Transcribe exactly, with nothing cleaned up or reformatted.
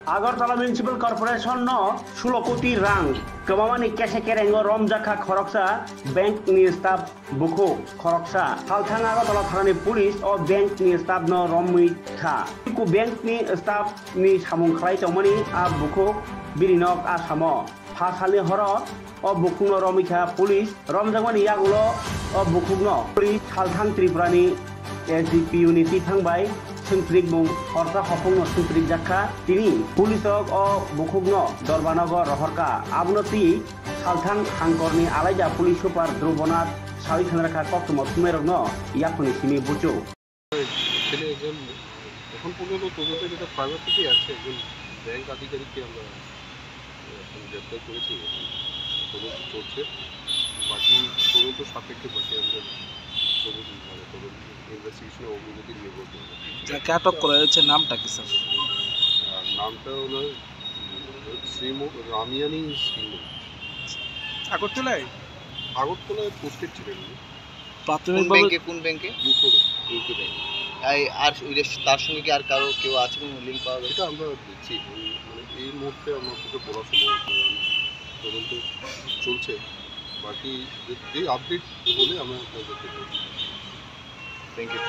Agartala Municipal Corporation no sulo koti rang kwmamani kese kerengo romjakha khoroksa bank ni staff bukhuk khoroksa. Salthang Agartala thanani police o bank ni staff no romwi kha. Ku bank ni staff ni samung khlai tongmani a bukhuk bini nok asamo. Pha salni horo o bukhukno romwi kha police. Romjakmani yagulo o bukhukno police Salthang Tripurani S D P O ni tithang bai swngchirikmung horsa hopungno swngchirijak kha. Tini police rok o bukhukno Dorbanogo rohor kha. Abono twi Salthang Hangkorni alaida police super Dhrubonath sawi khanra kha koktwma thumairokno yaphangni simi buchuk. Actually, একজন এখন পর্যন্ত তদন্তে যেটা প্রাইভেট থেকে আছে, একজন ব্যাংক আধিকারিককে আমরা এখন গ্রেপ্তার করেছি। এখন তদন্ত চলছে। বাকি তদন্ত সাপেক্ষে বাকি আমাদের তদন্ত, মানে, তদন্ত ইনভেস্টিগেশনের অগ্রগতি নির্ভর করবে। যাকে আটক করা হয়েছে নামটা কি, স্যার? আর নামটা ওনার শ্রীমু রামিয়ানি শ্রীমু। আগরতলায়? আগরতলায় পোস্টেড ছিলেন উনি। প্রাথমিকভাবে কোন ব্যাংকে, কোন ব্যাংকে? UCO bank. UCO bank. এই আর ওই যে তার সঙ্গে কি আর কারো কেউ আছে, কোনো লিংক পাওয়া গেছে? এটা আমরা দেখছি, এই, মানে, এই মুহূর্তে আমার পক্ষে বলা সম্ভব হচ্ছে না। তদন্ত চলছে, বাকি যে, যে আপডেট হলে আমরা আপনাদেরকে জানাবো। Thank you.